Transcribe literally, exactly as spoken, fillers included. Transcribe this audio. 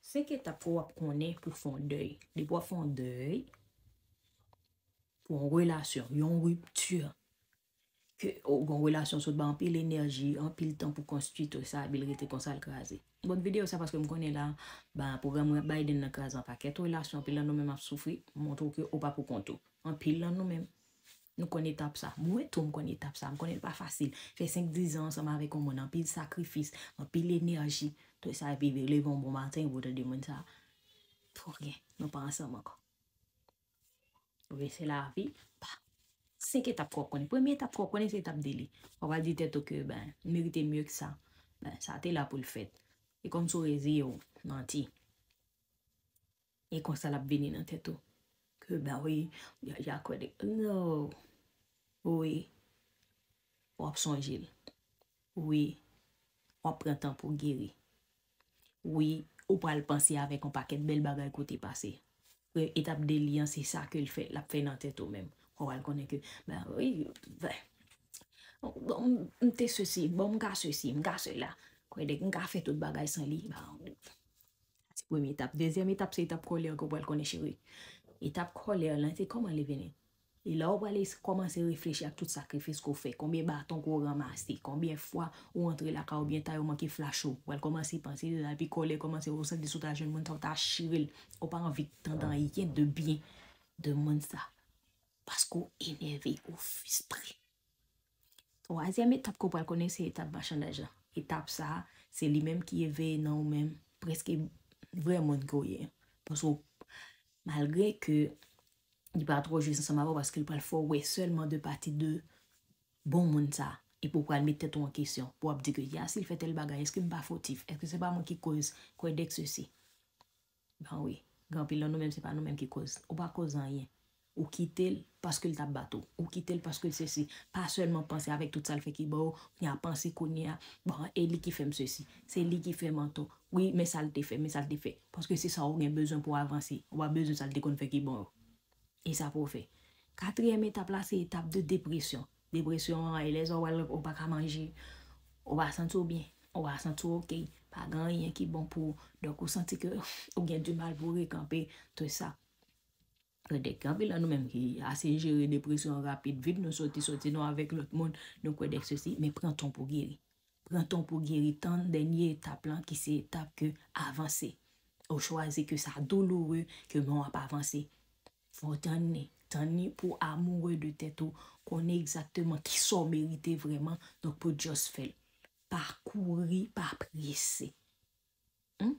Senk etap ke w ap konnen pou fè yon dèy. Depi w ap fè yon dèy, pou yon relasyon, yon ripti, ke ou gen yon relasyon sot ba anpil enèji, anpil tan pou konstwi tout sa, epi l rete konsa l kraze. M pot videyo sa paske m konnen la, ba, pwogram Biden nan kraze yon pakèt relasyon, anpil nan nou menm ap soufri, montre w ke ou pa pou kont ou. Anpil nan nou menm, nou konn etap sa. Mwen tou, m konn etap sa. M konnen l pa fasil. Fè senk, diz an ansanm avèk yon moun, anpil sakrifis, anpil enèji, tout sa, epi leve yon bon maten, ou tande moun sa, pou ryen, nou pa ansanm ankò. Wi, se lavi. Pa. Senk etap ke w konnen. Premye etap ke w konnen, se etap deli. Ou va di tèt ou ke, ben, m merite mye ke sa. Ben, sa te la pou l fèt. E kòmsi w reziye w, manti. E konsa l ap vini nan tèt ou. Ke, ben wi, ya, ya kwè de, no. Wi. W ap sonje l. Wi. W ap pran tan pou geri. Wi, ou pral panse avèk yon pakèt bèl bagay ke w te pase. Etap deli an, se sa ke l fè, l ap fè nan tèt ou menm. Ou pral konnen ke, ben wi, ben, bon, m te sesi, bon, m ka sesi, m ka sela. Kwè de, m ka fè tout bagay san li. Ben, se premye etap. Dezyèm etap, se etap kòlè ke w pral konnen, cheri. Etap kòlè lan, se kòman li vini? E la, ou pral kòmanse reflechi ak tout sakrifis ke w fè, konbyen baton ke w ranmase, konbyen fwa ou antre lakay ou byen ta yo manke flache w. Ou pral kòmanse panse de la, epi kòlè kòmanse, ou santi si w ta jwenn moun sa, ou ta chire l. Ou pa anvi tande anyen de byen de moun sa. Paske w enève, ou fristre. Twazyèm etap ke w pral konnen, se etap machann dèj lan. Etap sa, se li menm ki eveye nan ou menm, prèske vrè moun ke w ye. Paske w, malgre ke li pa twò jis ansanm avè w, paske l pral fè w wè sèlman de pati de bon moun sa. Epi w pral met tèt ou an kesyon, pou w ap di ke, ya, si l fè tèl bagay, èske m pa fotif? Èske se pa mwen ki koz? Kwè de ke sesi. Ben wi, gen anpil nan nou menm, se pa nou menm ki koz. Ou pa koz anyen. Ou kite l paske l t ap bat ou. Ou kite l paske l sesi. Pa sèlman panse avèk tout sa l fè ki ba w, kounye a panse kounye a, bon, e li ki fè m sesi. Se li ki fè m anto. Wi, men sa l te fè, men sa l te fè. Paske se sa ou gen bezwen pou w avanse. Ou pa bezwen sa l te konn fè ki ba w. E sa pou w fè. Katriyèm etap la, se etap de depresyon. Depresyon an, e lè sa w al, ou pa ka manje, ou pa santi w byen, ou pa santi w oke, pa gen anyen ki bon pou ou. Donk, ou santi ke ou gen di mal pou w rekanpe, tout sa. Kwè de ke anpil nan nou menm ki ase jere depresyon rapid vit, nou soti, soti nou avèk lòt moun, nou kwè de ke sesi, men pran tan pou geri. Pran tan pou geri, tann dènye etap lan, ki se etap ke avanse. Ou chwazi ke sa douloure, ke men w ap avanse. Fò w tann li, tann li pou w amoureux de tèt ou, konnen egzakteman kisa w merite vrèman, donk pou w just fè l. Pa kouri, pa prese. Hmm?